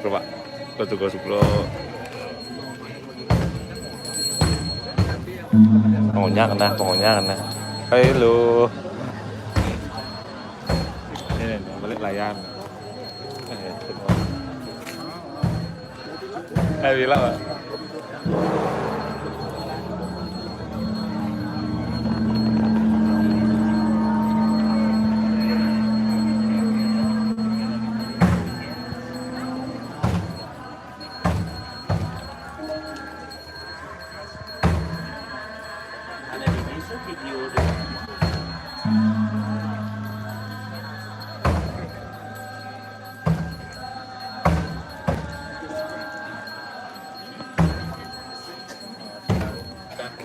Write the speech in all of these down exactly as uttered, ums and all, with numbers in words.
Coba. Coba tugas bro. Pokoknya kena, pokoknya kena. Halo. Ini nih, balik layar. Eh, semua. Eh, bilang, Pak.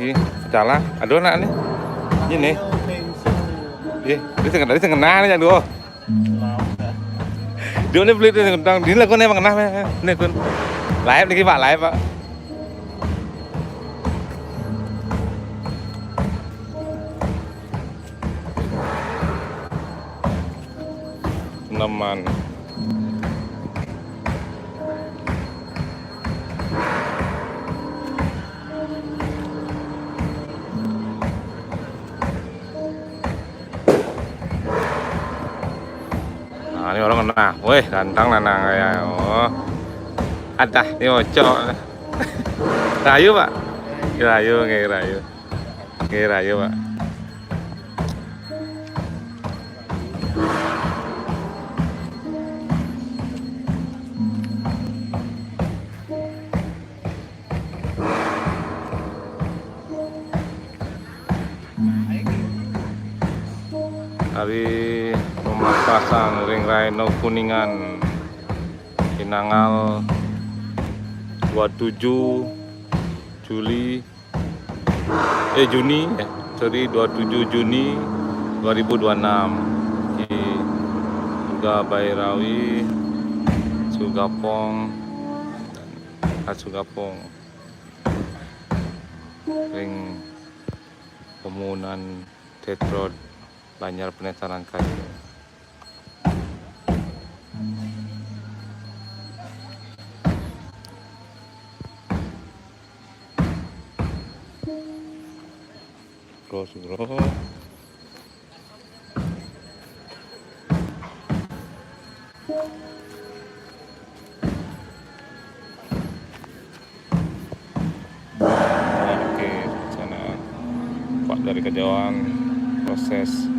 Oke, salah. Aduh, anak nih. Ini. Ih, dia tengah, dia tengah nih, aduh. Dia ni beli tu tentang dia lagu ni, Bang, nah, ni kun. Live lagi, Pak, live, Pak. Neman. Nah, ini orang kena. Weh, ganteng lanang ya. Oh. Adah, ini bocok. Rayu, Pak. Rayu, nggih, rayu. Nggih, rayu, Pak. Hari pemapasan ring Rhino Kuningan, pinanggal dua tujuh Juli, eh, Juni, ya. Sorry, dua tujuh Juni dua ribu dua enam. Di Suga Bairawi, Sugapong, Sugapong. Ring pemunan Tetrod Banjar Penetaran Kayu. Terus, bro. Oke, sana Pak dari Kejauhan proses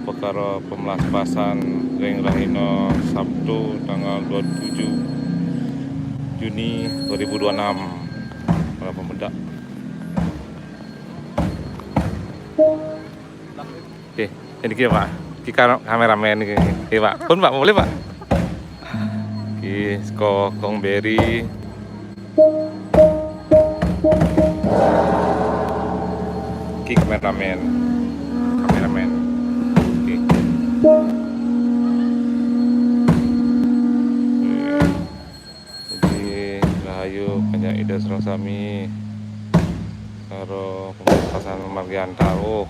perkara pemelapasan ring rahina Sabtu tanggal dua tujuh Juni dua ribu dua enam. Para pemuda. Oke, ini dia, Pak. Ki kar-, kameramen iki. Oke, Pak. Pun, Pak, boleh, Pak? Ki, Kokong Beri. Ki kameramen. Kameramen. Oke. Jadi, rahayu panjang ida sareng sami. Karo pementasan Margianta. Oh.